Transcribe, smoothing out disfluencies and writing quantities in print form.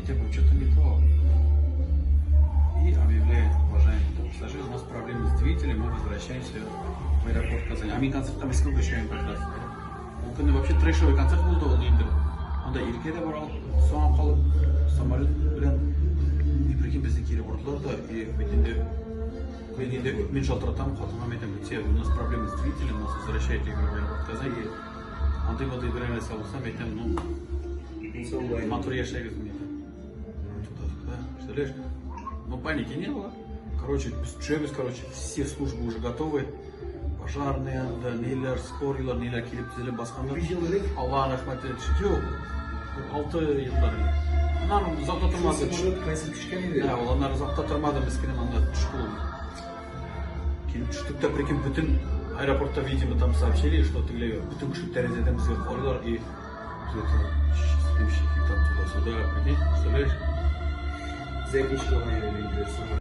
Әйтәм, что-то не то. И объявляет: «Уважаемые там пассажиры, у нас проблемы с двигателем, мы возвращаемся в аэропорт Казани». А мин концертта Мәскәүгә төшәм как раз. Ул көнне вообще трэшовый концерт булды ул инде. Анда Иркә дә бар, соңга калып, самолет белән. И прикинь, безне кире бордылар да, и бит инде мин инде мин шалтыратам хатыныма, әйтәм: «У нас проблемы с двигателем, нас возвращают, я говорю, в аэропорт Казани. Андый-мондый берәр нәрсә булса, әйтәм, ну, матур яшәгез», мин әйтәм. Туда-сюда, представляешь? Но паники не было. Короче, без төшәбез, короче, все службы уже готовы. Пожарные, да, ниләр, скорыйлар, ниләр килеп тезелеп басканнар. 5 ел элек? Аллаһ рәхмәте, юк, 6 еллар элек. Аннан озак та тормады. Самолет кайсы төшкән иде? Да, ул аннары озак та тормады, мескенем, анда төште ул. Килеп төштек тә, прикинь, бөтен аэропортта, видимо, там сообщили, что тегеләй бөтен кеше тәрәзәдән безгә карыйлар и это счастливчики там туда-сюда, прикинь, представляешь? Зәки чыган иде инде самолет.